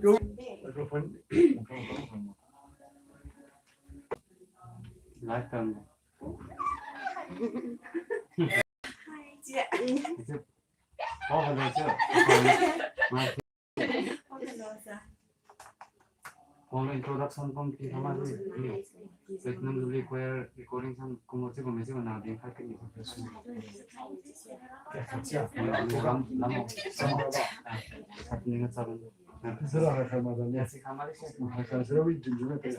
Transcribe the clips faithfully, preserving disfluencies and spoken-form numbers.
Microphone. Live cam. Oh, hello, sir. Hello, sir. Kong introduction kong ki sama di. Platinum Jubilee Choir recording sam kong chi kong chi na di khat ki. Lam, lam, lam. Sat ni nga sa. Sera ha kama da ni. Si kama di si. Ha ka sera wi jin jin na te.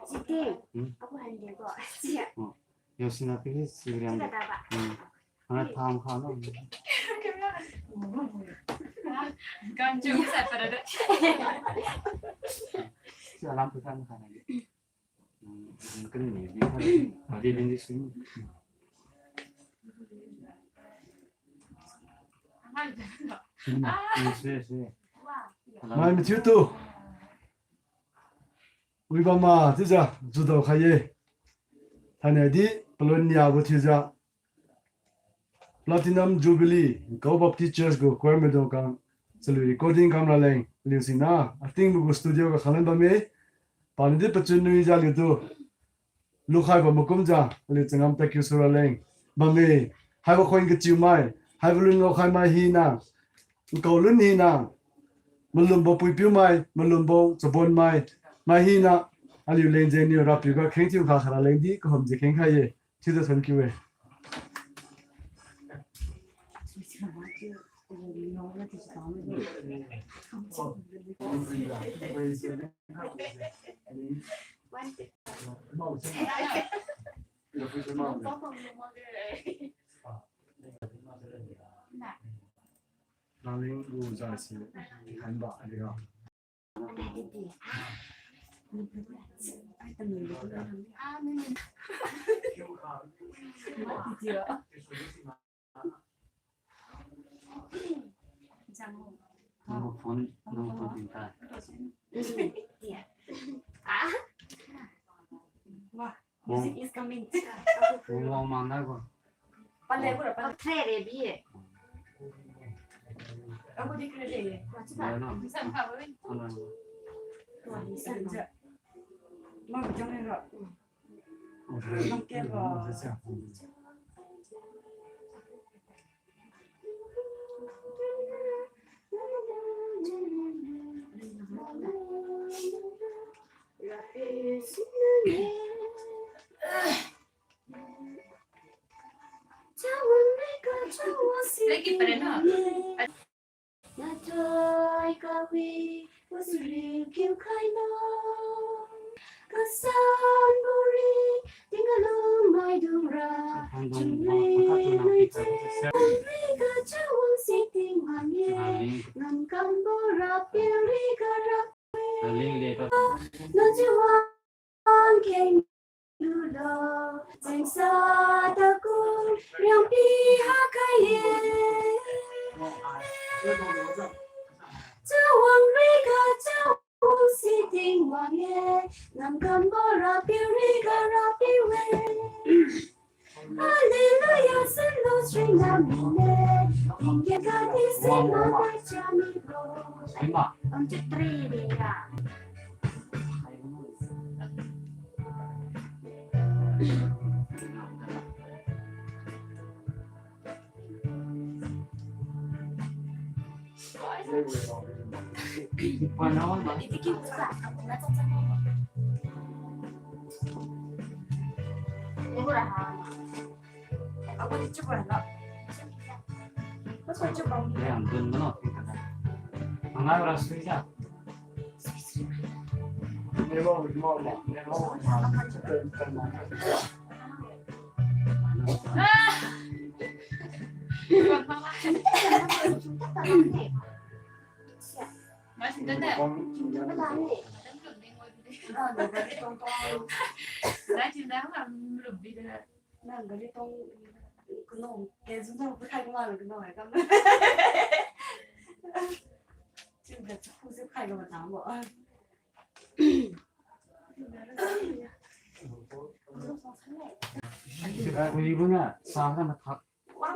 Siti. Hmm? Aku hande ko. Sia. Oh. Yo sina pili si riam. Sika ta ba. Hmm. Ana tham kha no. Kan ju sa para de. Si alam pe kan kha na. Hmm, kan ni ni kan. Adi din di sini. Hmm, si, si. Mai Matthew tu. Ui ba ma, chiza, zu dau khai ye. Tane di, pelon nia bu chiza. Platinum Jubilee, Gau Baptist Church gu choir medong kang, chelui recording kam ra leng, liu sina, ating bu gu studio ga khalan bam ye, pa ne di pechun nui za liu tu. Lukhai ba mekum za, liu chengam ta kiu su ra leng, bam ye, haiba coin kechiu mai, haiba lun ngau khai mai hi na, nkau lun hi na, melum bau puipiu mai, melum bau chabon mai, mai hi na, aliu leng ze niu rapiu ga kheng chiu kha kha ra leng di, kahum ze kheng khai ye. Chize thank you e. Darling, gu za si, kan ba, ali ga. Nang gu phone, nang gu phone ting ta. Music is coming. Wang, wang mang da gu. Pale gu ra, pale. Tre re bi e. Aku di kre de ye. What's that? No, no. Wah, ni san ja. Mang jang ra. Mang ke ba. Hallelujah, sing those three notes. One, two, three, yeah.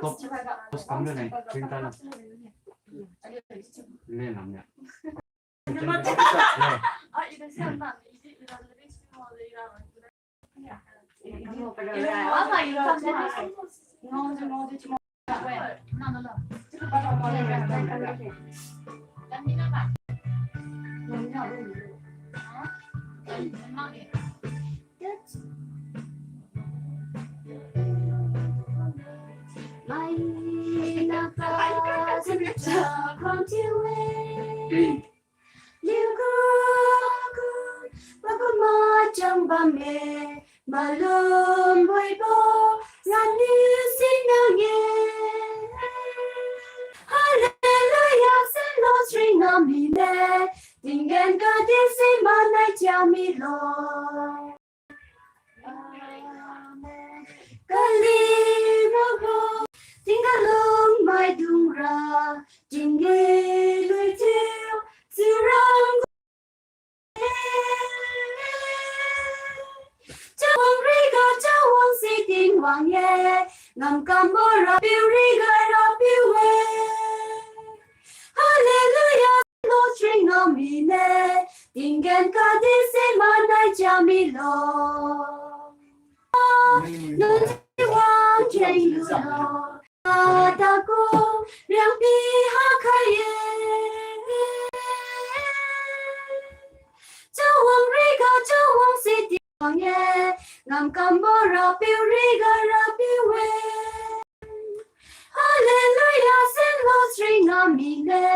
Top, top kam le nai, printer na. Le nam ya. Liu gu gu, pa gu ma chang bam me, malum bui bo, rani sing nang ye. Hallelujah, sing lo sing na mi ne, tinggen ka di si ma nai chia mi lo. Amen. Kali rogo, tingga lung mai dung ra, tingge lui tiu, ziu rang gu. Chawang riga, chawang si ting wang ye, ngam kam bo ra piu riga ra piu we. Hallelujah, lo string no mi ne, tinggen ka di si ma nai chia mi lo. Nun ti wang cheng lu lo, a ta ku, riang pi ha kai ye. Chawang riga, chawang si ting wang ye, ngam kam bo ra piu riga ra piu we. Hallelujah, sing lo string na mi ne,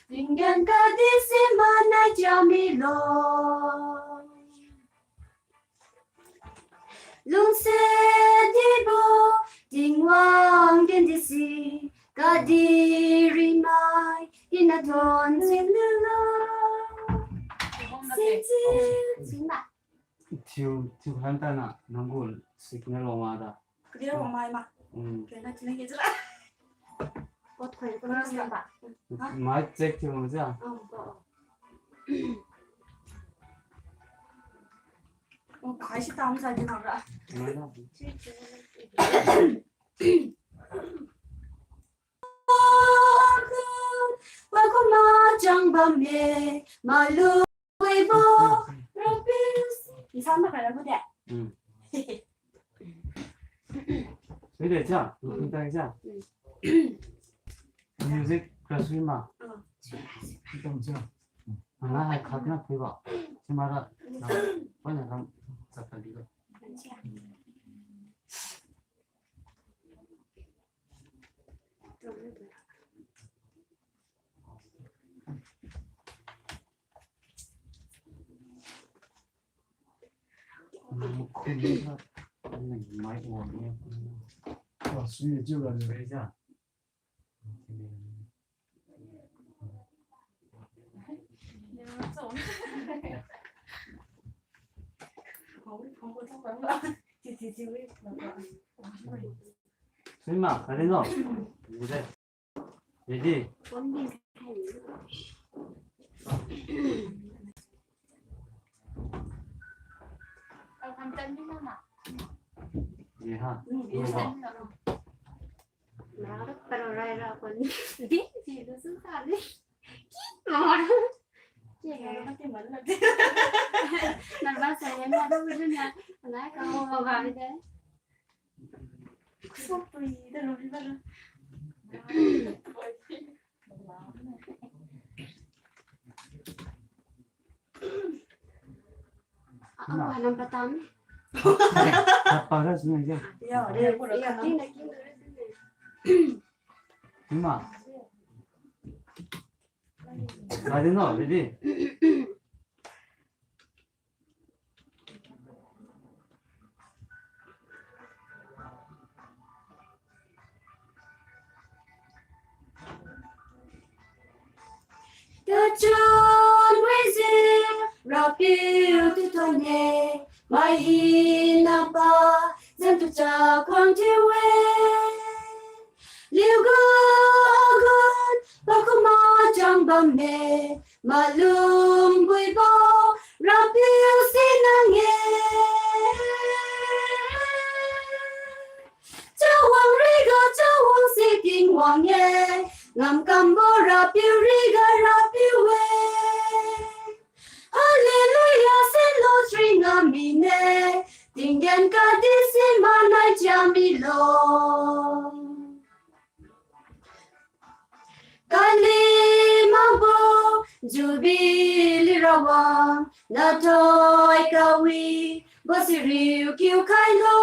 tinggen ka di si ma nai chia mi lo. Lungse di bo, ting wang gen di si, ka di ri mai, i na ton zin lu lo. Sing sing sing na. Tiu, tiu han ta na, nang gu signal wang ma da. Clear wang mai ma. Mm. Kena kena ke jira. Ko thoi ko na ba. Mic check tiu wang ja. Oh, ko. Oh, kai si tam sa di na ra. Mai da. Wa kuma chang bam me, malu. Weibo, Rubens. Ni sang ba kai la bu de. Mm. Sui de cha, mm, ni tang cha. Mm. Music class sui ma. Mm. Ni tang cha. Ana hai khat na pui ba. Sui ma ra. Na, pa na ram sa ta di ba. Sui ma, kare no. Ready? Ye ha. Nervous ya, nervous ya, nervous ya. Nai ka mo ba de. Ang ka nam patam. Apa ra sini ja. Ya, ya, ya, ting na ting na. Ma. Ready no, ready. Tachun weze rapiu tu tone, mai hi na pa, zan tu cha kwang te we. Liu gu gun, pa kuma chang bam me, malum bui bo, rapiu si nang ye. Chawang riga, chawang si ting wang ye, ngam kam bo rapiu riga rapiu we. Tinggen ka di si ma nai chia mi lo. Kali ma bo jubili rawang, na toi kawi bo siriu kiu kai lo.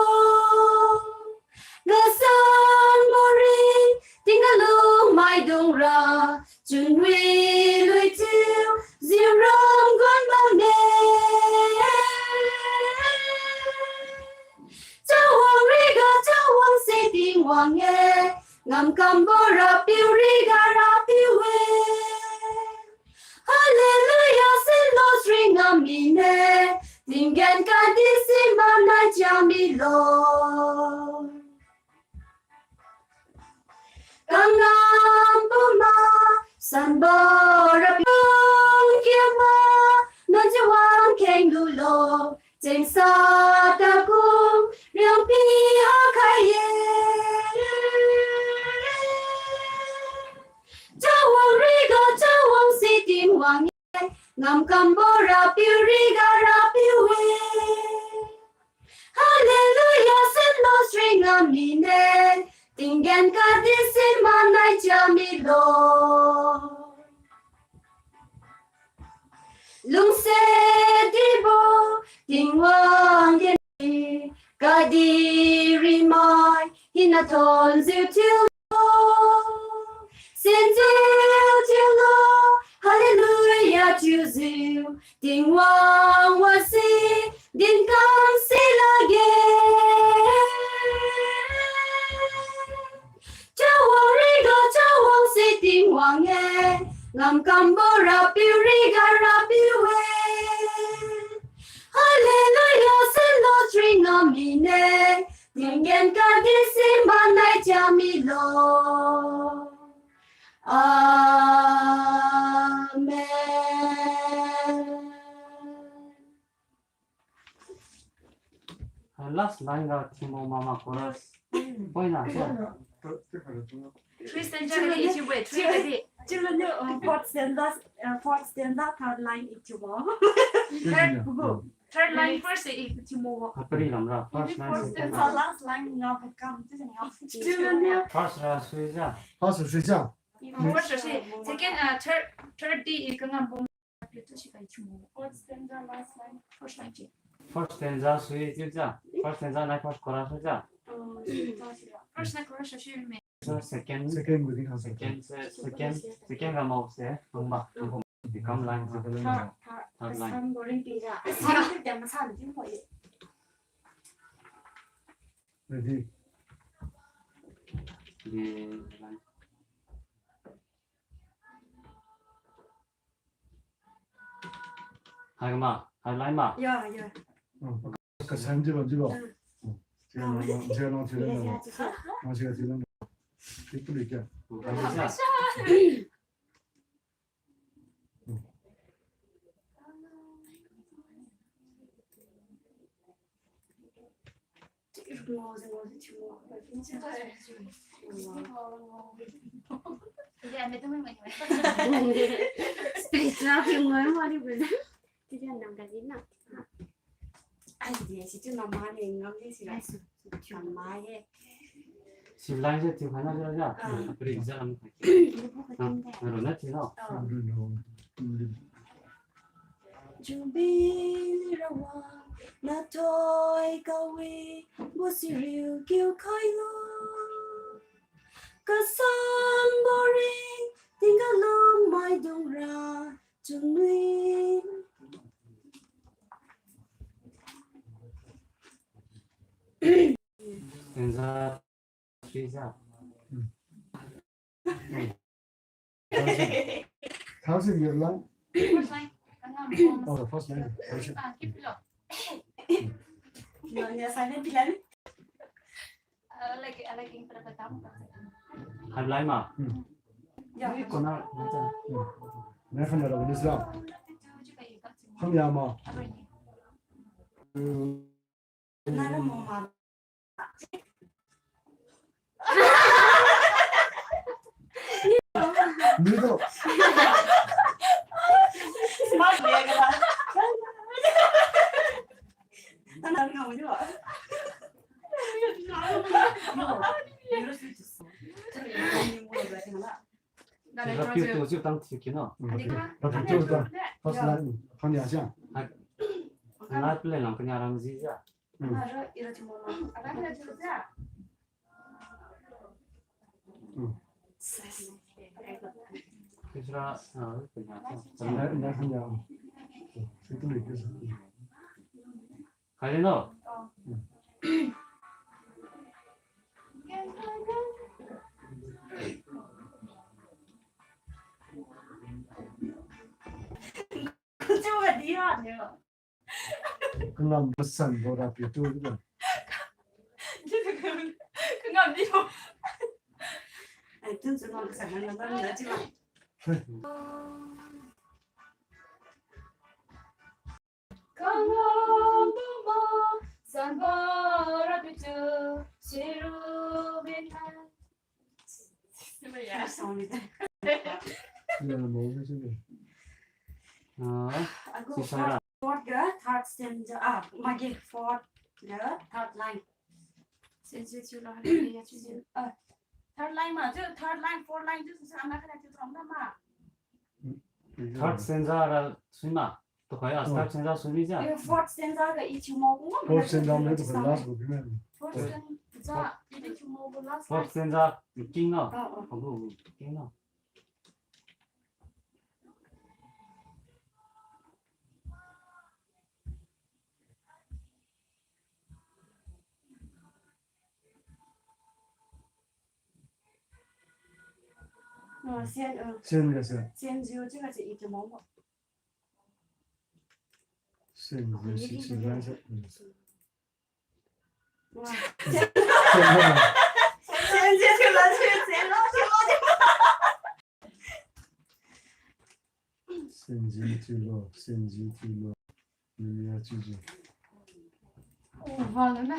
Gasan bo ring, ting a lung mai dung ra, chun wi lui chiu, ziu ram gun bam ne. Chawang ri ga chawang se Tingwang e, ngam kam bo Rapiu ri ga Rapiu e. Hallelujah, sin lo sri ngam mi ne, tinggen ka di si ma nai chia mi lo. Kangam bu ma, san bo Rapiu kia ma, non chi wang keng lu lo, cheng sa ta kum, riang pi ha kai ye. Chawang ri ga chawang se Tingwang e, ngam kam bo Rapiu ri ga Rapiu e. Hallelujah, sin lo sri ngam mi ne, tinggen ka di si ma nai chia mi lo. Lungse di bo, Tingwang ge ni, ka di ri mai, hina ton ziu chiu lo. Sin ziu chiu lo, hallelujah chiu ziu, Tingwang wa si, din kam si la ge. Chawang ri ga chawang se Tingwang e, ngam kam bo Rapiu ri ga Rapiu e. Hallelujah, sin lo sri ngam mi ne, tinggen ka di si ma nai chia mi lo. Amen. Last line ga Timo mama chorus. Point na, so. Three stanza ga di, ichi we, three ga di. Children, uh, fourth stanza, uh, fourth stanza, third line, ichi wo. Third, third line, first, eh, ichi wo. Hapari lam ra, first line, fourth second stanza, line. Last line, nga kam, children, nga. Children, first ra, sui ja. First sui ja. First ra, sui. Second, uh, third, third di, i kangam bom. First stanza, last line. First line chi. First stanza sui, chi ja. First stanza nai first chorus sui ja. First nai chorus sui me. So second, second, second, second, second ga mau se, nang ba, nang ba. Become line, second line. Third, third, third line. Sam boring pi ja. Sam te jam sam jim ko ye. Ready. Ye, line. Hai ma, hai lai ma. Ya, ya. Ka san ji lo, ji lo. Ji lo, ji lo, ji lo. Ma ji ji lo. Ji ku li ka. Speech na film ngai ma ni bu. Ti jan nam ka jin na. Ai, di si tu na ma ni ngam ni si la. Kam ma ye. Si line se tu hana ja ja. Ah. Apri ja lam ka. Ah, na ro na ti no. Ah. Jubili rawa na toi kawi bo siriu kiu kai lo. Kasang boring tingga lung mai dung ra chunui. Enza. Thousand year long. First line. Oh, the first line. Thousand. Ah, keep it up. No, no, silent plan. Ah, like, ah, like, in perpetam. Hai lai ma. Hmm. Ya. Ni kona, na ta. Hmm. Na kona da, ni sa. Ham ya ma. Hmm. Middle. Smart dia kata. Tanam ngau juga. Ziu tang ti ki no. Mm, okay. Tapi tu ta, first line, kan ya sia. Hai. Ngai pele lang kenya ram zi sia. Mm. Mm. Kisra, ah, kenya sia. Ngai, ngai kenya. Itu ni kisra. Hai no. Kangam pesan bo ra pi tu de. Kangam di bo. Ai, tu chu ngam pesan ngam ngam na ji ba. Kangam bo ma, san ba ra pi tu, siru bin. Ah, agu si sa ra. Fourth, fourth ga third stanza, ah, mage fourth ga third line. Stanza chu la, haleluya chu, ah, third line ma, chu third line, fourth line chu sa na kana chu trom da ma. Third stanza ra sui ma. To kai a start chen za sumi za. Eh, fourth stanza ga i chu mo gu. Fourth stanza me to kai last gu bi me. Fourth stanza i de chu mo gu last. Fourth line. Stanza king no. Ah, ah. Agu king no. Ah, sen, ah. Sen ga sen. Sen ziu chi ga chi i chu mo gu. Sen, sen, sen, sen, sen. Sen, sen, sen, sen. Ni ya chi ji. Oh, vale ne.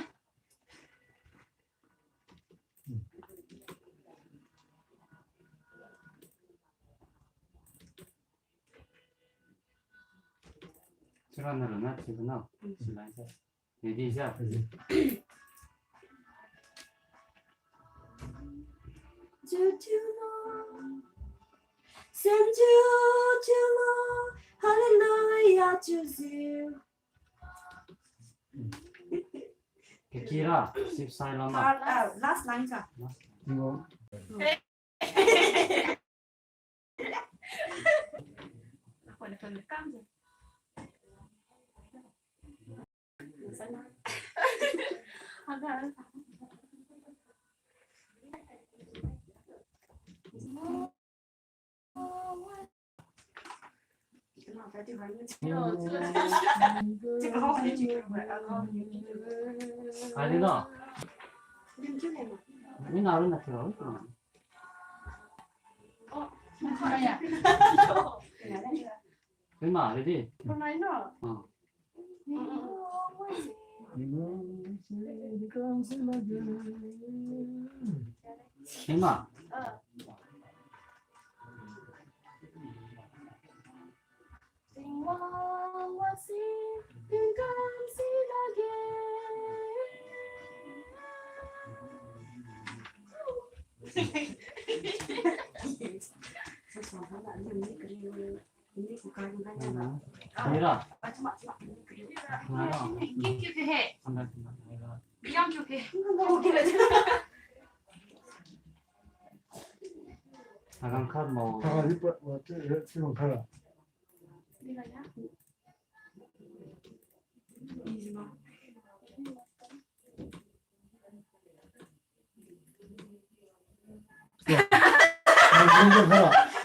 Chira na runa chira na. Silai sa. Ready sa. Ready. Hallelujah, Jesu. Kekira, sip sai lama. Last, uh, last line sa. Last line. Hai di na. Ni na ru na kira. Ni ma, ready? Ah. Ni ma. Mira. Mira. Agang khat mau.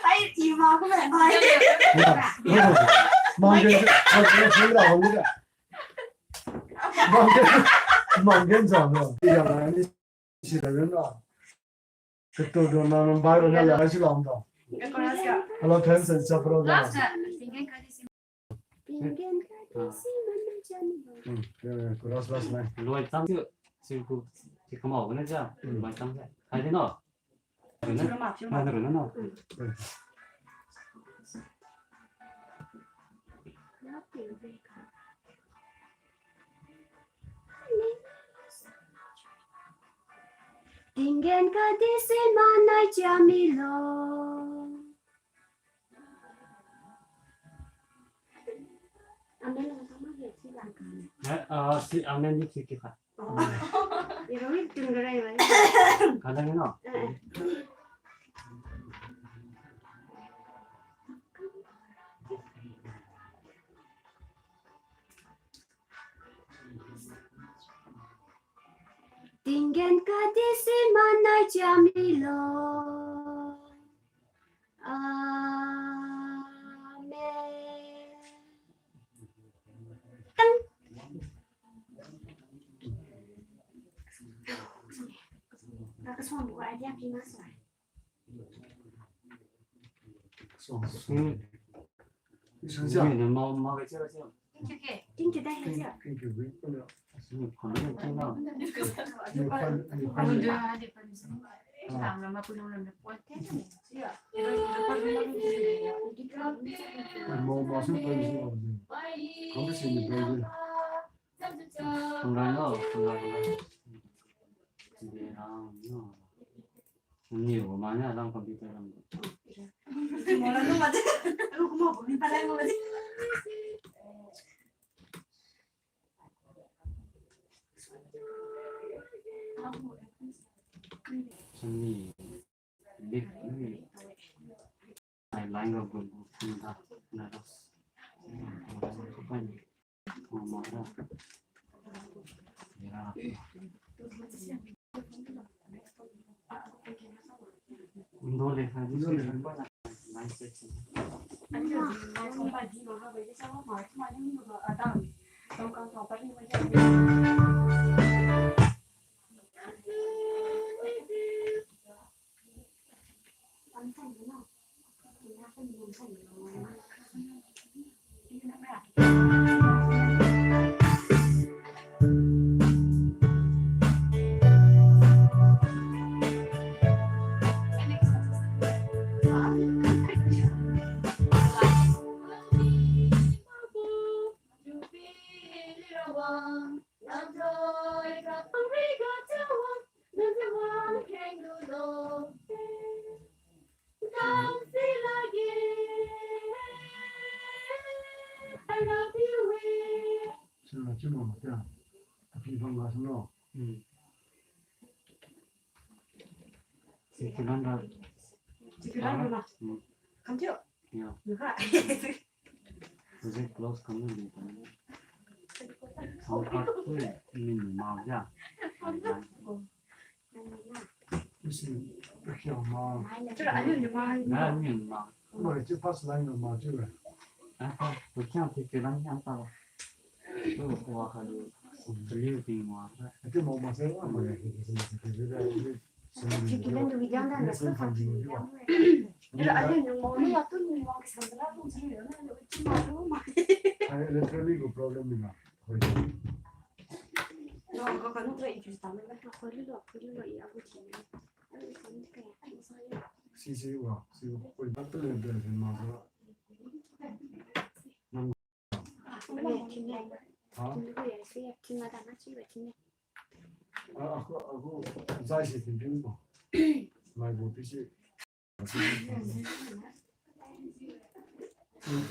Ai, i ma ku me, ai. Manggen zang no. Iya na ni si da na. Keto do na nang bai ro na ya si lam da. Hello friends and chapter da. Last, uh, Pingen ka di si. Pingen ka di si, mana jani. Hmm, ya, ya, chorus last line. Loi tam si, si ku, si kamau gane ja, loi tam ja. Hai di no. Rune, rune, rune no. Pingen ka di si mana jami lo. Eh, ah, si, amen di ki ki ka. Kadang no. Tinggen ka di si manai chami lo. Amen. Tang. Ka ka suang bu idea pi ma sa. Ni wo ma ne lang computer lang. Ni big ni. Ai line of good. Ni da. Ni da. Project close kang lu ta. Sound card tu min ma ja. Isi, kia ma. Na min ma. Mo chi first line ma chi le. Ah, ko kia ti ke lang yang ta. Tu ko ka lu. Liu ting ma. Ati mo ma se ma ya ki ki ki ki. Ha? A, aku, aku, zai si tintin ko. Mai bu pi si. Su,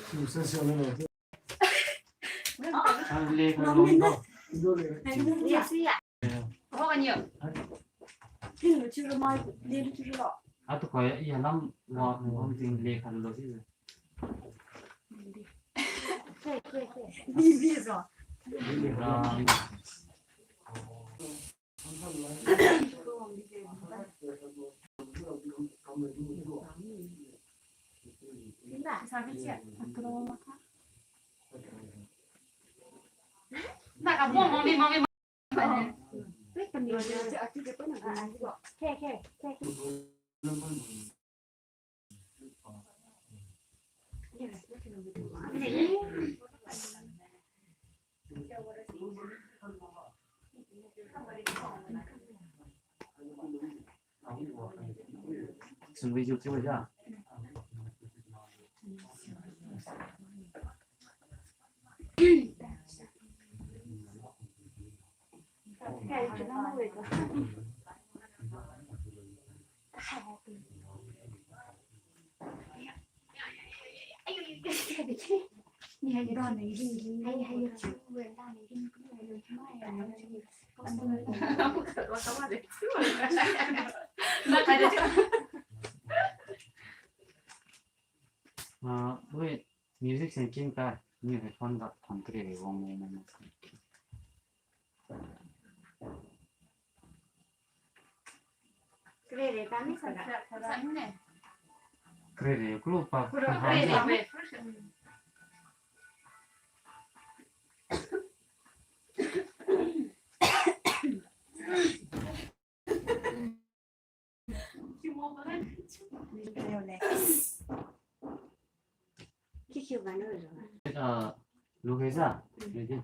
su, se, se, le, le. A, le, ka, lo, lo. Lo, le. A tu koi, i lam wa, wa ting le ka lo si. Ra. Ui, music sen king ta, ni headphone ga phone kere wang ne na. Kerere kulu pa. Lukeza, ready.